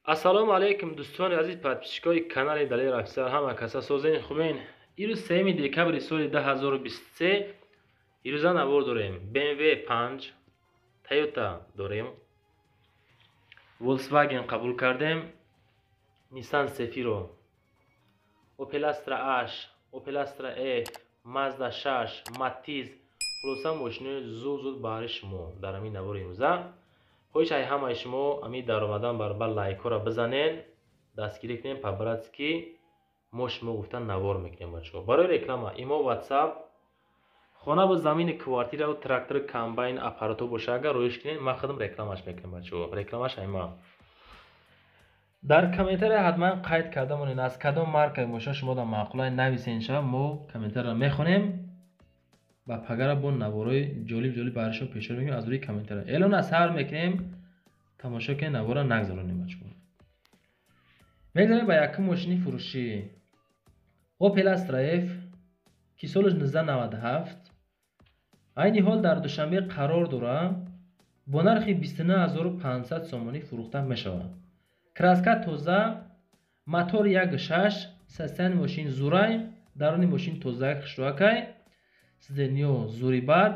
Ассалому алайкум дӯстони азиз, подписчикои канали Далер Офисиал, ҳама каса созен хубен. Ирӯз 3 декабри соли 2023 ирӯза навор дорем. BMW 5, Toyota дорем, Volkswagen қабул кардем, Nissan Cefiro, Opel Astra H, Opel Astra F, Mazda 6, Matiz. Хулоса мошинои зуд-зуд баҳри шумо дар ҳамин навори имрӯза. Хоҳиш ай ҳамаи шумо ами даромадан баробар лайкҳоро бизанен, дастгирӣ кунем, по-братски мо шумо гуфтан навор мекунем бачаҳо. Барои реклама имо WhatsApp, хона бо замини квартираву трактор, комбайн, аппаратҳо боша, агар роиш кунем, ман худам рекламаш мекунам бачаҳо. Рекламаш айма. Дар комментария ҳатман қайд карда монед, аз кадом маркаи мошина шумо дар маъқулай нависен ша, мо комментарияро мехонем ва пагара бо наворои ҷолиб-ҷолиб барои шумо пешниҳод мекунем аз рӯи комментария. Эълон аз сар мекунем, тамошо кунед, навора нагзаронем бачаҳо. Мегзарем ба якум мошини фурӯшӣ. Opel Astra F, ки соли 1997 айни ҳол дар Душанбе қарор дорад, бо нархи 29500 сомонӣ фурӯхта мешавад. Краска тоза, мотор 1.6, состояние мошин зурай, даруни мошин тоза хушрӯакай, сиденьё зурибар,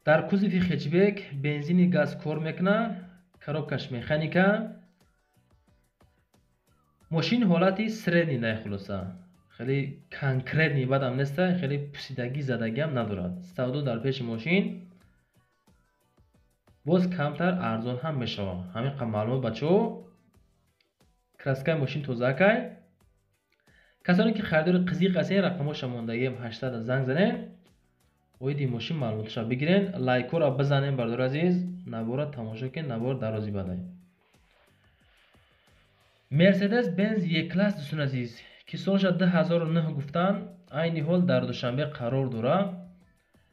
дар кузови хетчбек бензини газ кор мекунад, коробкаш механика. Мошин ҳолати средний дай, хулоса хеле конкретный бадам неста, хеле пусидагӣ задагиам надорад. Савдо дар пеши мошин боз камтар арзон ҳам мешавад. Ҳамин қадр маълумот бачаҳо. Краскаи мошин тозаакай. Касоне ки харидори қизиқ ҳастен, рақамҳоша мондагиам 800 занг занен, оиди мошин маълумоташа бигирен, лайкҳоро бизанен бародари азиз, навора тамошо кунед, навор дарози бадай. Mercedes Benz E-класс дӯстони азиз, ки солша 2009 гуфтан, айни ҳол дар Душанбе қарор дорад,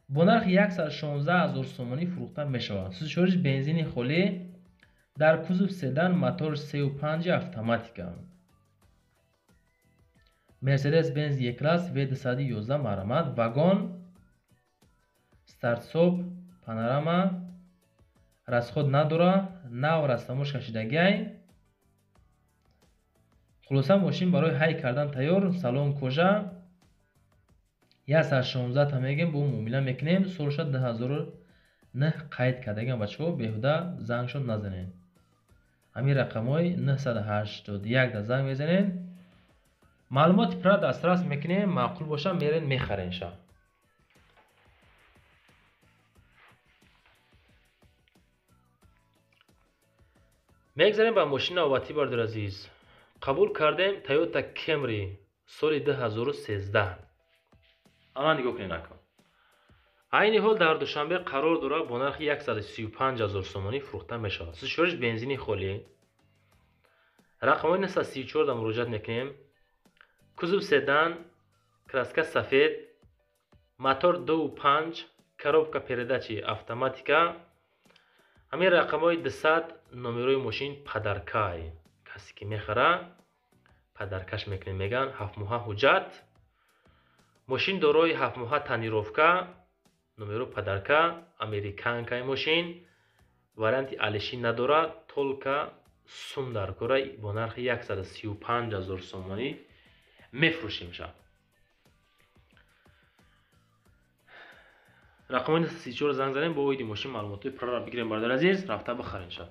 бо нархи 116 000 сомонӣ фурӯхта мешавад. Сӯзишвориш бензини холӣ, дар кузов седан, мотор 3.5 автоматика. Mercedes Benz E-класс V211 марҳамат, вагон, старт-стоп, панорама, расход надорад, нав растамош кашидагиай. Хулоса мошин барои ҳай кардан тайёр, салон кожа, 116 та мегем, бо муомила мекунем, солша 2009 қайд кардагиам бачаҳо, беҳуда зангшон назанед. Ҳамин рақамҳои 981 да занг мезанед. Маълумоти пурра дастрас мекунем, маъқул боша мерен мехарен ша. Мегзарем ба мошини навбатӣ бародари азиз. Қабул кардем Toyota Camry соли 2013. Ана нигоҳ кунед ака. Айни ҳол дар Душанбе қарор дорад, бо нархи 135 000 сомонӣ фурӯхта мешавад. Сӯзишвориш бензини холӣ. Рақамҳои 934 да муроҷиат мекунем. Кузов седан, краска сафед, мотор 2.5, коробка передачи автоматика. Ҳамин рақамҳои 200 номерои мошин падаркай. Касе ки мехара, падаркаш мекунем, меган ҳафтмоҳа ҳуҷҷат. Мошин дорои ҳафтмоҳа тонировка, номеро падарка, американкаи мошин, варианти алишӣ надорад, только сум дар кора, бо нархи 135 000 сомонӣ мефурӯшем ша. Рақамҳои 934 занг занем, бо оиди мошин маълумотҳои пурраро бигирем бародари азиз, рафта бихарем ша.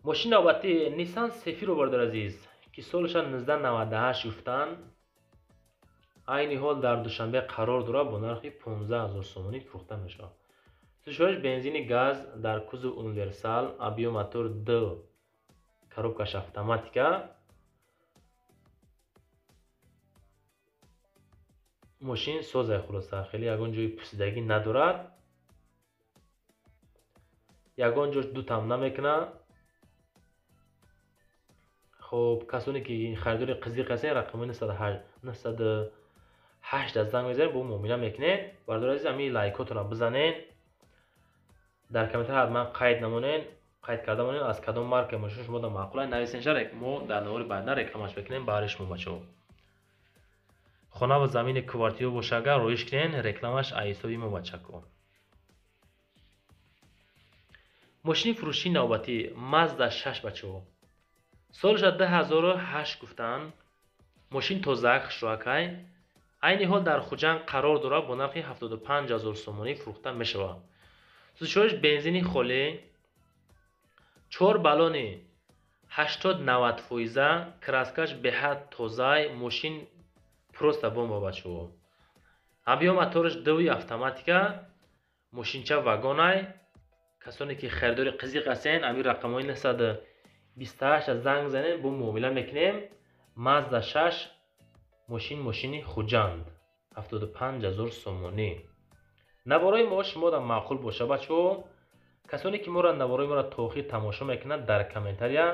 Мошини навбатӣ Nissan Cefiro бародари азиз, ки солша 1998 гуфтан, айни ҳол дар Душанбе қарор дорад, бо нархи 15 000 сомонӣ фурӯхта мешавад. Сӯзишвориш бензини газ, дар кузов универсал, объем мотор Д, коробкаш автоматика. Мошин созай, хулоса хеле ягон ҷои пусидагӣ надорад, ягон ҷош дутам намекунад. Хоб, касоне ки харидори қизиқ ҳастен, рақамҳои 908 да занг мезанед, бо муомила мекунед. Бародари азиз, ҳамин лайкҳотонро бизанед, дар комментария ҳатман қайд намонед, қайд карда монед, аз кадом маркаи мошин шумо дар маъқулай нависен ша, мо дар навори баъдан рекламаш мекунем баҳри шумо бачаҳо. Хона ва замини квартира боша, агар роиш кунед, рекламаш аз ҳисоби мо бачако. Мошини фурӯшии навбатӣ Mazda 6 бачаҳо. Солша 2008 гуфтанд. Мошин тозак, хушрӯакай. Айни ҳол дар Хуҷанд қарор дорад, бо нархи 75 000 сомонӣ фурӯхта мешавад. Сӯзишвориш бензини холӣ, 4 баллони 80-90 фоиза, краскаш беҳад тозай, мошин просто бомба бачаҳо. Объём мотораш 2 автоматика, мошинча вагонай. Касоне ки харидори қизиқ ҳастен, ҳамин рақамҳои 928 занг занед, бо муомила мекунем. Mazda 6 мошин мошини Хуҷанд 75 000 сомонӣ. Наворои мо шуморо маъқул боша бачаҳо. Касоне ки моро наворои моро то охир тамошо мекунанд, дар комментария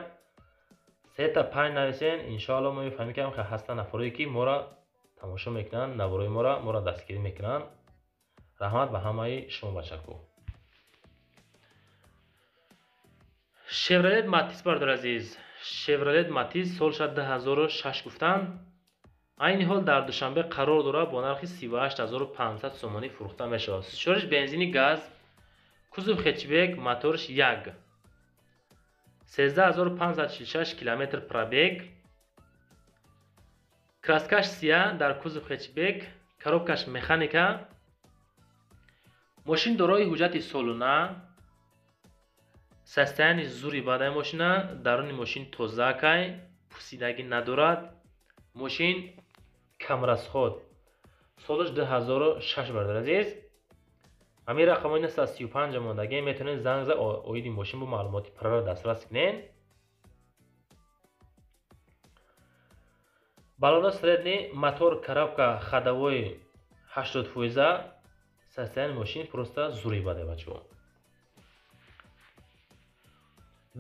3-5 нависен. Иншоалло мо мефаҳмем ки ҳастанд нафарое ки моро тамошо мекунанд, наворои моро дастгирӣ мекунанд. Раҳмат ба ҳамаи шумо бачако. Chevrolet Matiz бародар азиз. Chevrolet Matiz солша 2006 гуфтанд. Айни ҳол дар Душанбе қарор дорад, бо нархи 38500 сомонӣ фурӯхта мешавад. Сӯзишвориш бензини газ, кузов хэтчбек, моторш 1. 13546 километр пробег. Краскаш сия дар кузов хэтчбек, коробкаш механика. Мошин дорои ҳуҷҷати солона, состояние зури бадаи мошина, даруни мошин тозакай, пусидагӣ надорад. Мошин камрасход. Солаш 2006 бародар азиз. Ҳамин рақамҳои 935 мондагӣ метавонед занг зад, оиди мошин бо маълумоти пурра дастрас кунед. Баллона средний, мотор, коробка ходовой 80 фоиза, состояние мошин просто зури бадай бачаҳо.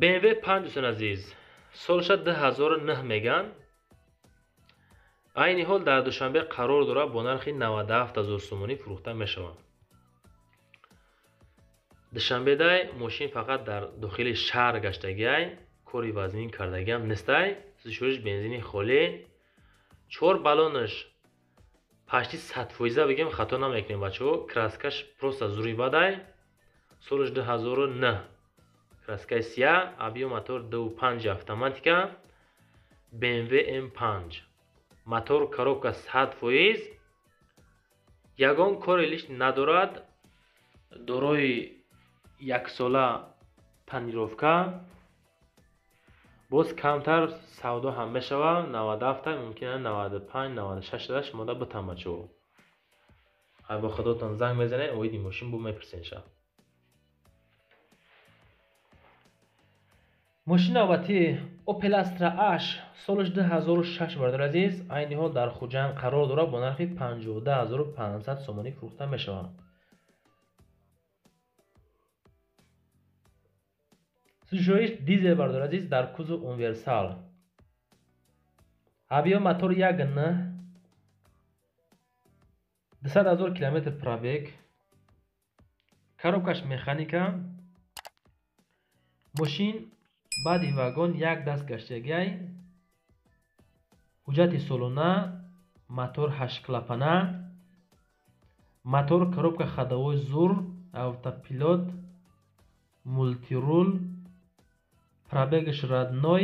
BMW 5 дӯстон азиз, солша 2009 меган. Айни ҳол дар Душанбе қарор дорад, бо нархи 97 000 сомонӣ фурӯхта мешавад. Душанбедай мошин фақат дар дохили шаҳр гаштагиай, кори вазнин кардагиам нестай. Сӯзишвориш бензини холӣ, 4 баллонаш почти 100 фоиза бигем хато намекунем бачаҳо. Краскаш просто зури бадай. Солаш 2009. Краскаи сия, объём мотор 2.5 автоматика, BMW M5. Мотор коробка 100 фоиз. Ягон кори лиш надорад. Дорои яксола тонировка. Боз камтар савдо ҳам мешавад. 97 мумкин аст 95, 96 да шумо да битан бачаҳо. Ай бо худотон занг мезанед, оиди мошин бо мепурсен ша. Мошини навбатӣ Opel Astra H солаш 2006 бародар азиз, айни ҳол дар Хуҷанд қарор дорад, бо нархи 52500 сомонӣ фурӯхта мешавад. Сӯзишвориш дизел бародар азиз дар кузов универсал. Объём мотор 1.9, 200 000 километр пробег, коробкаш механика. Мошин баъди вагон як даст гаштагиай, ҳуҷҷати солона, мотор 8 клапана, мотор коробка ходовой зур, автопилот, мултирул, пробегаш родной,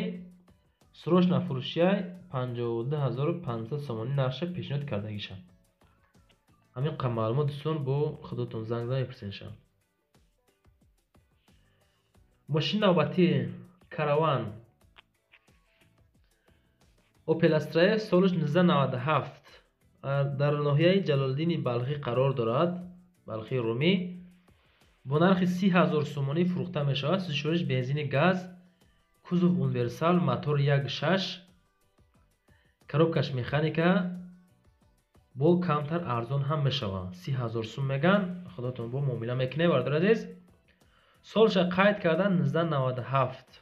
срочно фурӯшиай 52500 сомонӣ нархша пешниҳод кардагиша. Ҳамин қадр маълумот дӯстон, бо худотон занг зада мепурсенша. Мошини навбатӣ Караван Opel Astra F солаш 1997 дар ноҳияи Ҷалолиддини Балхӣ қарор дорад, Балхии Румӣ. Бо нархи 30 000 сомонӣ фурӯхта мешавад. Сӯзишвориш бензини газ, кузов универсал, мотор 1.6, коробкаш механика, бо камтар арзон ҳам мешавад. 30 000 сум меган, худотон бо муомила мекунед бародар азиз. Солша қайд кардан 1997.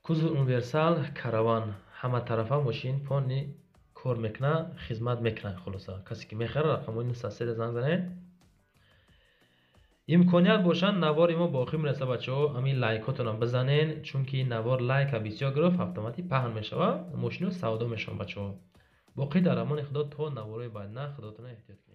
Кузов универсал, караван, ҳама тарафа мошин пони кор мекунад, хизмат мекунад. Хулоса касе ки мехарад рақамҳои 903 занг занед. Имконият бошанд навори мо ба охир мерасад бачаҳо, ҳамин лайкҳотонам бизанен, чунки навор лайка бисёр гирифт, автоматик паҳн мешавад, мошино савдо мешаванд бачаҳо. Боқӣ дар амони Худо то наворои баъд. На худотона эҳтиёт кунед.